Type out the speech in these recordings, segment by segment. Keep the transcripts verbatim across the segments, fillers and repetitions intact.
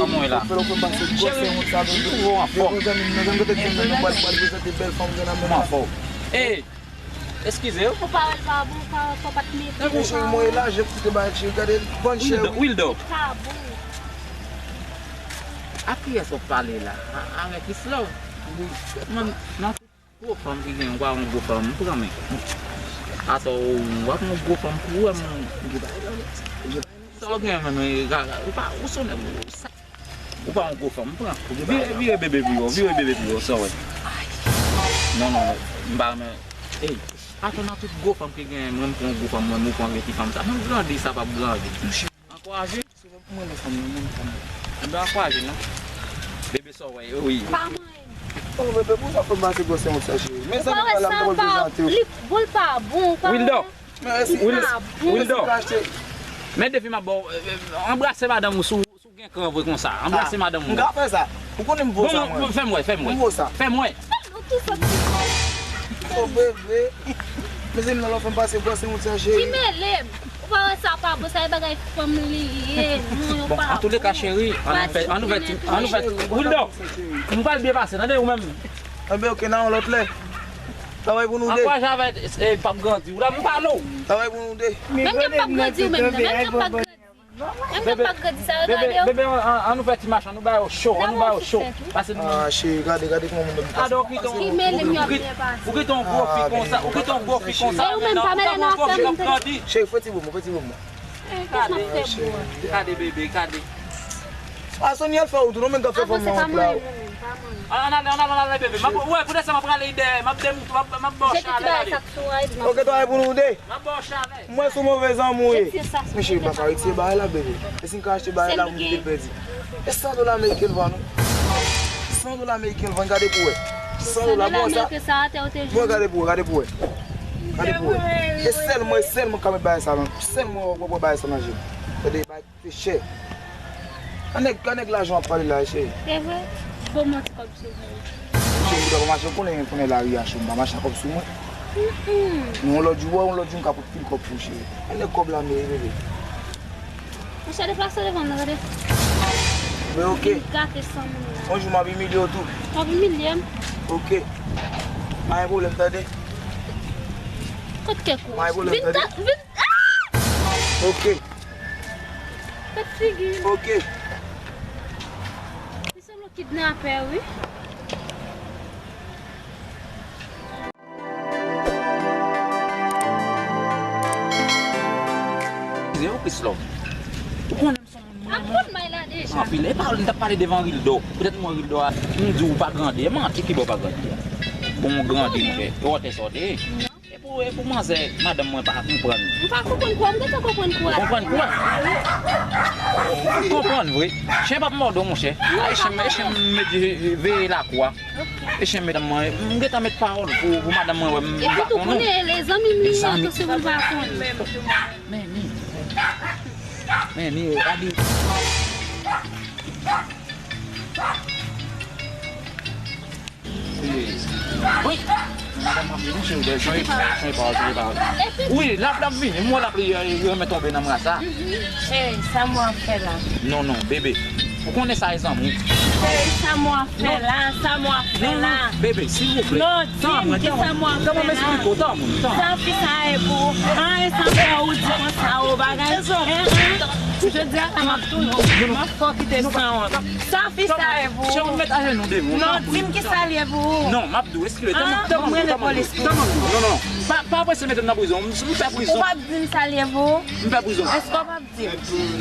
Kòman w ye la? Cheri, m twouve w pa t gen gwòs sèwont sa, bebe. M twouve w anfòm. Mezanmi, mezanmi, kote k jwenn nan nou pral, pral prezante bèl fanm gen nan men. M anfòm. Ey! Eskize w. Ou pa wè l pa bon, ou pa wè kò pa t mete. Ebyen, cheri, mwen la, je koute bagay, cheri, gade, vann chè, wi. Wildo, Wildo. Li pa bon. A kiyès w ap pale la? A, avèk Islove? Wi. Mwen, nan tout gwo fanm ki gen, ou pa yon gwo fanm, m pran men. Asa w, w ap yon gwo fanm pou wè m. Sa w gen menm, e, gaga, ou pa, ou sonnen, ou sa. Ou pa yon gwo fanm, m pran. Vire, vire bebe pou yo, vire bebe pou yo, sa w wè. Non, non, m pa renmen. Ey, atò nan tout gwo fanm ki genyen, mwen m pran yon gwo fanm, mwen m pran vye ti fanm sa. Mwen m grandi, sa p ap grandi. Ankouraje. Mwen renmen fanm nan, mwen fanm nan. Mwen ankouraje, non. Bebe, sa w wè, wi. Pa manyen. Oh, bebe, pou sa fè m pase gwòs sèwont sa, cheri. Mezanmi, pa la, m ta pral prezante w. Li, bon, l pa bon, ou pa Wildo. Li pa bon. Wildo. Men defi m ap ba w, eh, eh, anbrase madanm ou sou Si w gen kran vre konsa, anbrase madanm ou. M ka fè sa. Ou konnen m vo sa, mwen. Bon, fè m wè, fè m wè. M vo sa. Fè m wè. Fè m wè. Oh, bebe. Mezanmi, nan lòt fanm pase, pase yon ti cheri. Ki mele m? Ou pa wè sa pa bon, sa e bagay fanm li ye. Non, yo pa bon. Bon, antouleka, cheri, ann fè, ann fè ti, ann fè ti. Wildo, nou pral byen pase, tande, ou menm. Anben, oke, nan yon lòt lè. Travay pou nou de. Ankouraje avèk, e, p ap grandi. Ou la, m pale w. Travay pou nou de. Menm ke m p ap grandi, ou menm, menm ke m p ap grandi. Menm ke m p ap grandi, sa yo gade yo. Bebe, an, an nou fè ti mach, an nou ba yo cho, an nou ba yo cho. Pase nou. Ah, cheri, gade, gade kòman moun nan. Gade, ou kite yon, ou kite yon gwo fi konsa, ou kite yon gwo fi konsa. E ou menm, pa mele nan afè moun. Cheri, fè ti bo mwen, fè ti bo mwen. Gade, gade, bebe, gade. A Sony al fè ou tou, non, men ka fè fanm nan wont la. Ann ale, ann ale, ann ale, bebe. M ap, wè, pou de sa, m ap rale dèyè, m ap demoutre, m ap, m ap ba w chalè, gade. Ok, travay pou nou de. M ap ba w chalè. Mwen sou move zanmi w ye. Men cheri, m pa ka retire bagay la, bebe. E si m ka achte bagay la, m te pèdi. E san dola ameriken l vann, non? San dola ameriken l vann, gade pou wè. San dola, bon, sa. Bon, gade pou wè, gade pou wè. Gade pou wè. E sèl mwen, e sèl mwen ka met bagay sa nan. Sèl mwen wè, wè bagay sa nan je m. Tande, bagay se chè. Kan nèg, kan nèg lajan ap pale la, cheri. Se vre? Bon, manti kòb sou mwen. Cheri, ou pa mache, ou konnen, konnen lari a cho, m pa mache ak kòb sou mwen. Mm-mm. Men yon lòt jou, wè, yon lòt jou, m ka pot pil kòb pou ou, cheri. Ann nèg kòb la meri, bebe. Monchè, deplase w devan m nan, tande. Men oke. Gate san moun la. Yon jou, m ap imilye w tou. W ap imilye m? Oke. Pa gen pwoblèm, tande. Kot kèk ou? Pa gen pwoblèm, tande. Vin, vin. Ah! Oke. Kot figi. Oke. Li sanble yon kidnapè, wi. Yo, Chrislove. Ou konnen m se yon moun mwen. Ap konn may la deja. Anpil. E pa, m t ap pale devan Rildo. Poutèt mwen, Rildo a, m di w pa grandi. E manti ki bò pa grandi a. Bon, grandi, monchè. E wòtè sa w te ye. E pou, e pou manzè, madanm mwen pa konprann. M pa konprann kwa, m gentan konprann kwa. Ou konprann kwa? M konprann vre. Chen p ap mòde w, monchè. E chen, e chen m met veye lakwa. E chen madanm mwen, m gentan met pawòl pou, pou madanm mwen wè m pa konnen. Epi tou konnen, lezanmi m li ye tou, si w pa konnen. Men ni. Men ni, gade. Wi. Madanm ap vini, cheri, bèl cheri, cheri pa, cheri pa. Wi, l ap, l ap vini. M wè l ap, li, li renmen tonbe nan bra sa. Cheri, sa mwen ap fè la? Non, non, bebe. Ou konnen sa e zanmi. Cheri, sa mwen ap fè la? Sa mwen ap fè la? Non, non, bebe, silvouplè. Non, di m ki sa mwen ap fè la? Tann mwen, tann mwen, tann mwen, m eksplike w, tann mwen, tann mwen. Sa fi sa e pou ou? An, e sa fè ou di konsa, o bagay? E zanmi. Hein, hein? Jodi a la, m ap touye w. M ap fè w kite sanwont. Sa fi sa ye pou ou? Cheri, ou met ajenou devan w. Non, di m ki sa l ye pou ou. Non, m ap di w, eskize, tann mwen, tann mwen, tann mwen, non, non, non. Pa, pa prese mete m nan prizon. M, m fè prizon. Ou p ap di m sa l ye pou ou? M fè prizon. Èske w p ap di m?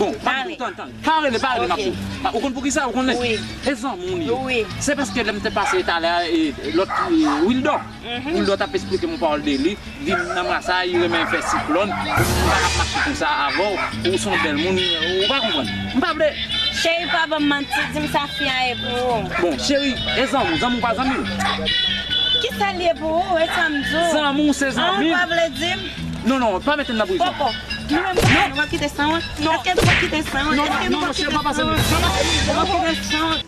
Bon, m ap di w, tann, tann. Pa rele, pa rele, m ap di w. Ou konn poukisa, ou konnen? Wi. E zanmi w li ye. Wi. Se paske lè m te pase talè a, e, lòt, e, Wildo. Wildo t ap eksplike m yon pawòl de li. Di m nan bra sa, li renmen fè siklòn. M pa t ap mache konsa avè w. Ou se yon bèl moun, ou pa konprann. M pa vle. Cheri, pa ban m manti, di m sa fi a ye pou ou. Bon, cheri, e zanmi w, zanmi w pa zanmi w? Kisa l ye pou ou, e sa m di w? Zanmi w se zanmi. An, ou pa vle di m? Non, non, pa mete m nan prizon. Poko. Nou menm, nou p ap kite sanwont? Non. Èske nou p ap kite sanwont? Non, non, non, cheri, pa pase m. Èske nou p ap kite sanwont?